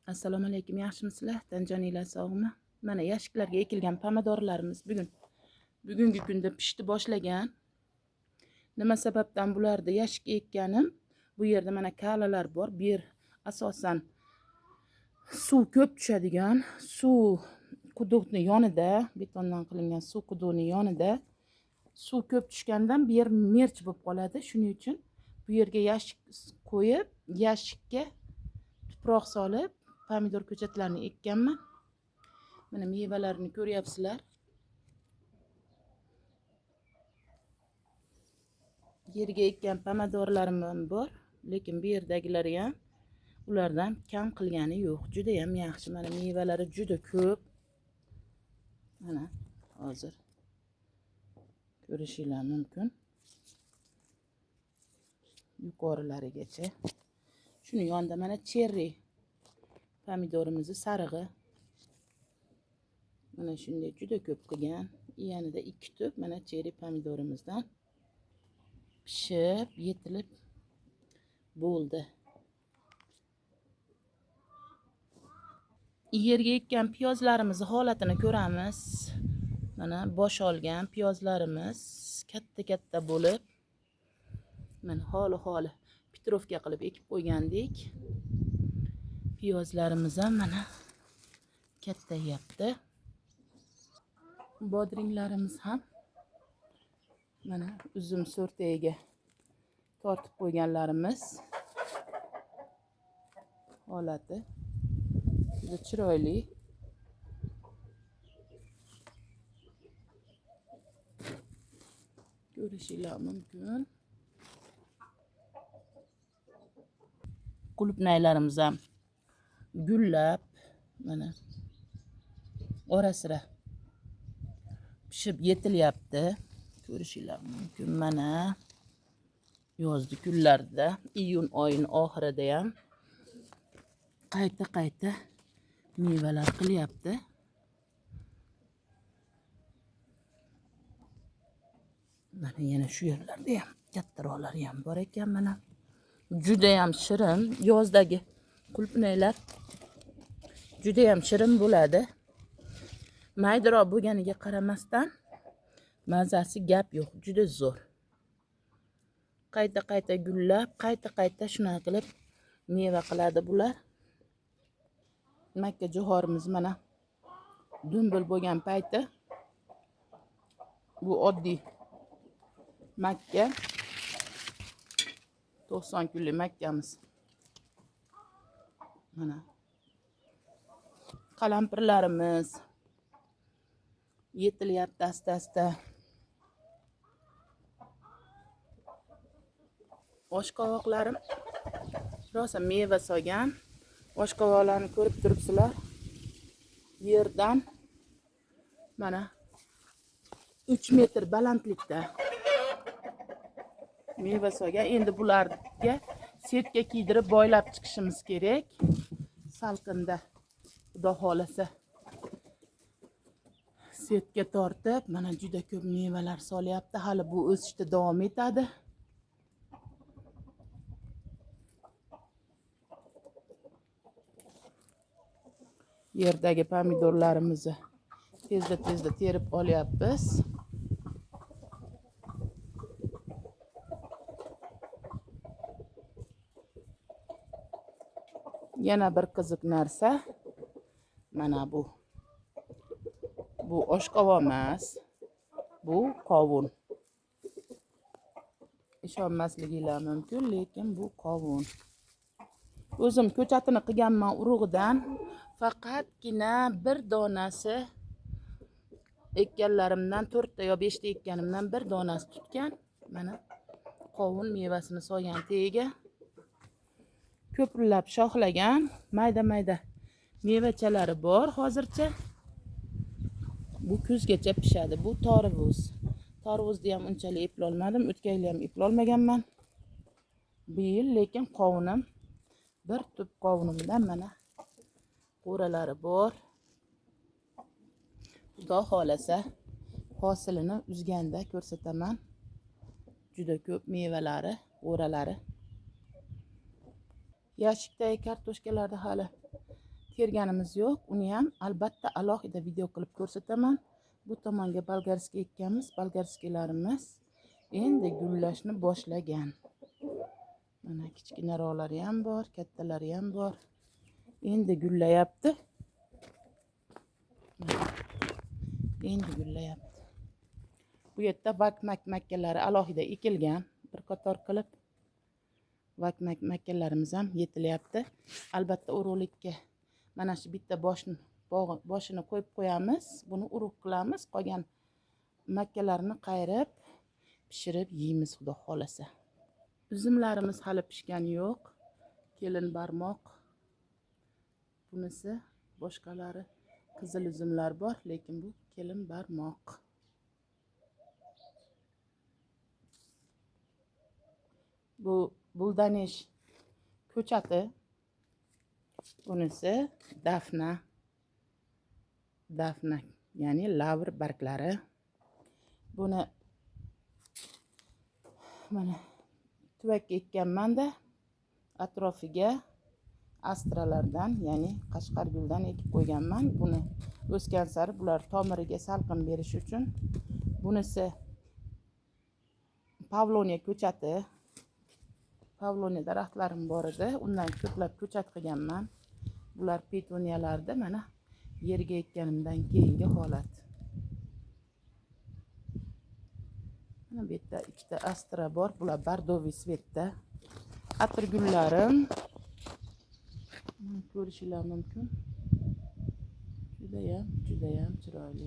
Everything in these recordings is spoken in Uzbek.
Assalomu alaykum, yaxshimisizlar? Tan joninglar sog'mi? Mana yashiklarga ekilgan pomidorlarimiz bugungi kunda pishdi boshlagan. Nima sababdan bularni yashikka ekkanim? Bu yerda mana kalalar bor. Bu yer asosan suv ko'p tushadigan, suv quduqni yonida, betondan qilingan suv quduqni yonida suv ko'p tushgandan bu yer merch bo'lib qoladi. Shuning uchun bu yerga yashik qo'yib, yashikka tuproq solib pomidor ko'chatlarini ekkanman. Mana mevalarini ko'ryapsizlar. Yerga ekkan pomidorlarim ham bor, lekin bu yerdagilari ham ulardan kam qilgani yo'q. Juda ham yaxshi. Mana mevalari juda ko'p. Mana hozir ko'rishinglar mumkin. Yuqorilarigacha. Shuni yonida mana cherry pomidorimizni sarig'i. Mana shunday juda ko'p qilgan. Yanida 2 tup mana cherry pomidorimizdan pishib, yetilib bo'ldi. Yerga ekkan piyozlarimizni holatini ko'ramiz. Mana bosh olgan piyozlarimiz katta-katta bo'lib, mana holi-holi petrovka qilib ekib qo'ygandik. Piyozlarimiz ham mana kattayapti. Bodringlarimiz ham mana uzum so'rtagiga tortib qo'yganlarimiz holati juda chiroyli. Ko'rishinglar mumkin. Qulupnaylarimiz ham gullab mana ora-sira pishib yetilyapti. Ko'rishinglar mumkin. Mana yozgi kunlarda, iyun oyining oxirida ham qayta-qayta mevalar qilyapti. Mana yana shu yerlarda ham kattaroqlari ham bor ekan mana. Juda ham shirin yozdagi qulupnaylar juda ham shirin bo'ladi. Maydaroq bo'lganiga qaramasdan mazasi gap yo'q, juda zo'r. Qayta-qayta gullab, qayta-qayta shunaqa qilib meva qiladi bular. Makka jo'xorimiz mana dumbil bo'lgan payti. Bu oddiy makka. 90 kunlik makkamiz. Mana qalampirlarimiz yetilyapti asta-asta. Oshqovoqlarim rosa meva solgan. Oshqovoqlarni ko'rib turibsizlar. Yerdan mana 3 metr balandlikda meva solgan. Endi bularga setka kiydirib boylab chiqishimiz kerak. Salqinda Xudo xolasa setka tortib, mana juda ko'p mevalar solyapti. Hali bu o'sishda davom etadi. Yerdagi pomidorlarimizni tezda-tezda terib olyapmiz. Yana bir qiziq narsa mana bu. Bu oshqovoq emas, bu qovun. Ishonmasliginglar mumkin, lekin bu qovun. O'zim ko'chatini qilganman urug'idan. Faqatgina bir donasi ekkanlarimdan 4 ta yo 5 ta ekkanimdan bir donasi tutgan. Mana qovun mevasini solgan tagiga. Ko'prillab shoxlagan, mayda-mayda mevachalari bor hozircha. Bu kuzgacha pishadi. Bu torvuz. Torvuzni ham unchalik eplolmadim, o'tgan yil ham eplolmaganman. Bu yil lekin qovunim, bir tup qovunimdan mana qo'ralari bor. Xudo xolasa hosilini uzganda ko'rsataman. Juda ko'p mevalari, qo'ralari. Yashikdagi kartoshkalarni hali Terganimiz yo'q. Uni ham albatta alohida video qilib ko'rsataman. Bu tomonga bolgarskiy ekkanmiz. Bolgarskiylarimiz endi gullashni boshlagan. Mana kichkinaroqlari ham bor, kattalari ham bor. Endi gullayapti. Endi gullayapti. Bu yerda vakmak makkalari alohida ekilgan, bir qator qilib. Vakmak makkalarimiz ham yetilyapti. Albatta urug'likka mana shu bitta boshini qo'yib qo'yamiz. Buni urug' qilamiz. Qolgan makkalarni qayirib pishirib yeymiz, xudo xolasa. Uzumlarimiz hali pishgani yo'q. Kelin barmoq. Bunisi boshqalari qizil uzumlar bor, lekin bu kelin barmoq. Bu buldanish ko'chati. Bunisi dafna. Dafna, ya'ni lavr barglari. Buni mana tuvak ekkanman-da, atrofiga astralardan, ya'ni qashqar guldan ekib qo'yganman. Buni o'sgan sari bular tomiriga salqin berish uchun. Bunisi pavloniya ko'chati. Pavloniya daraxtlarim bor edi. Undan ko'plab ko'chat qilganman. Bular petuniyalarda mana yerga ekkanimdan keyingi holat. Mana bu yerda ikkita astra bor. Bular bordoviy svetda. Atirgullarim ko'rishinglar mumkin. Judayam, judayam chiroyli.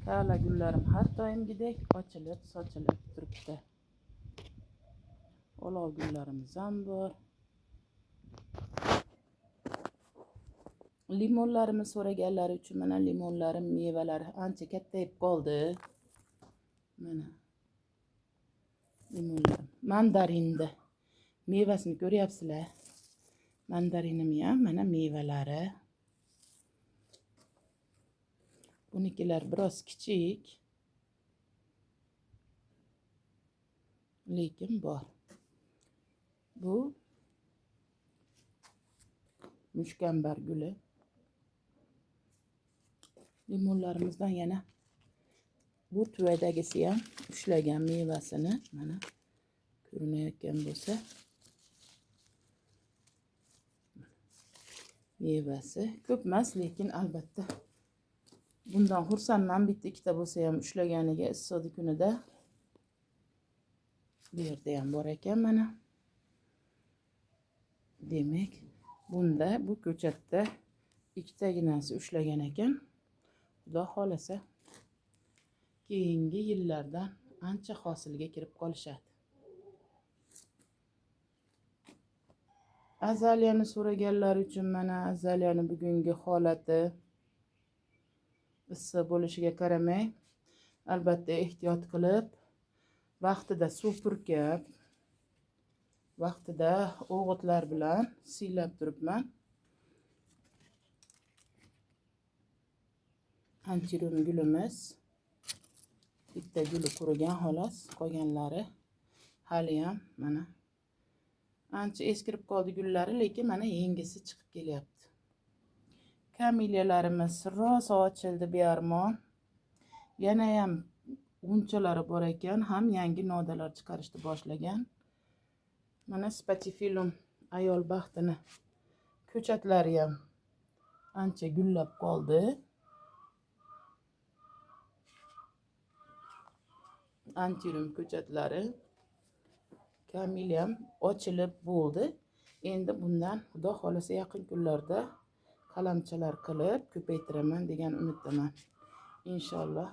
Kala gullarim har doimgidek ochilib, sochilib turibdi. Olov gullarimiz ham bor. Limonlarimiz so'raganlari uchun mana limonlarim mevalari ancha kattayib qoldi. Mana limonlarim. Mandarinda mevasini ko'ryapsizlar. Mandarinim ham mana mevalari. Bunikilar biroz kichik, lekin bor. Bu mushkambar guli. Limonlarimizdan yana bu tuvadagisi ham ushlagan mevasini mana ko'rinayotgan bo'lsa, mevasi ko'p emas, lekin albatta bundan xursandman. Bitta ikkita bo'lsa ham ushlaganiga issiq kunida. Bu yerda ham bor ekan mana. Demak, bunda bu ko'chatda ikkitaginasi ushlagan ekan. Xudo xolasa keyingi yillardan ancha hosilga kirib qolishadi. Azaliyani so'raganlar uchun mana azaliyani bugungi holati. Issiq bo'lishiga qaramay, albatta ehtiyot qilib, vaqtida suv purkab, vaqtida o'g'itlar bilan siylab turibman. Antirum gulimiz bitta guli qurigan xolos, qolganlari hali ham mana ancha eskirib qoldi gullari, lekin mana yengisi chiqib kelyapti. Kameliyalarimiz rosa ochildi bearmon. Yana ham g'unchalari bor ekan, ham yangi novdalar chiqarishni boshlagan. Mana spatifilum ayol baxtini ko'chatlari ham ancha gullab qoldi. Antirum ko'chatlari, kameliyam ochilib bo'ldi. Endi bundan xudo xolasa yaqin kunlarda qalamchalar qilib ko'paytiraman degan umiddaman. Inshaalloh.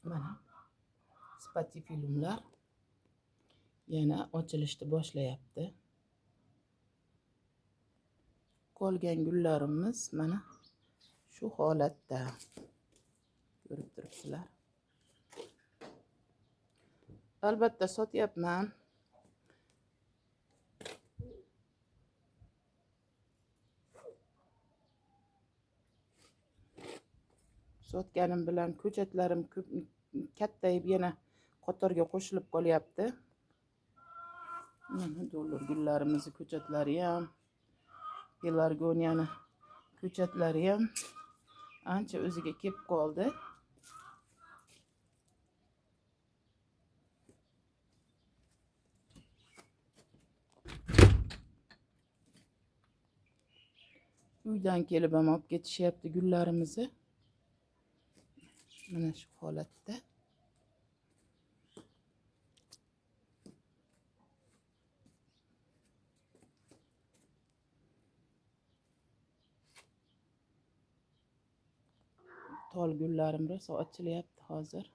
Mana spatifilumlar yana ochilishni boshlayapti. Qolgan gullarimiz mana shu holatda ko'rib turibsizlar. Albatta sotyapman. Sotganim bilan ko'chatlarim ko'p kattayib yana qatorga qo'shilib qolyapti. Mana dollar gullarimizni ko'chatlari ham Pelargoniyani ko'chatlari ham ancha o'ziga kelib qoldi. Uydan kelib ham olib ketishyapti gullarimizni. Mana shu holatda. Tol gullarim rosa ochilyapti hozir.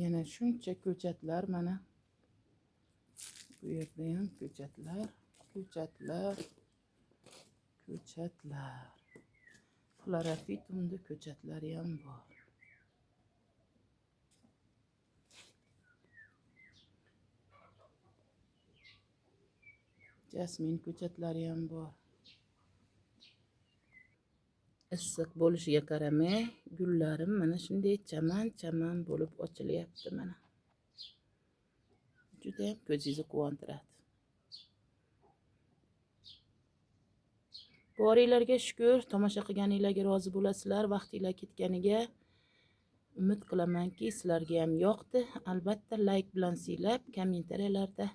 Yana shuncha ko'chatlar mana. Bu yerda ham ko'chatlar, ko'chatlar, ko'chatlar. Xlorofitumda ko'chatlari ham bor. Jasmin ko'chatlari ham bor. Issiq bo'lishiga qaramay, gullarim mana shunday chaman-chaman bo'lib ochilyapti mana. Juda ham ko'zingizni quvontiradi. Boringlarga shukr, tomosha qilganinglarga rozi bo'lasizlar, vaqtinglar ketganiga umid qilamanki, sizlarga ham yoqdi. Albatta like bilan siylab, kommentariyalarda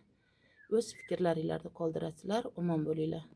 o'z fikrlaringlarni qoldirasizlar. Omon bo'linglar.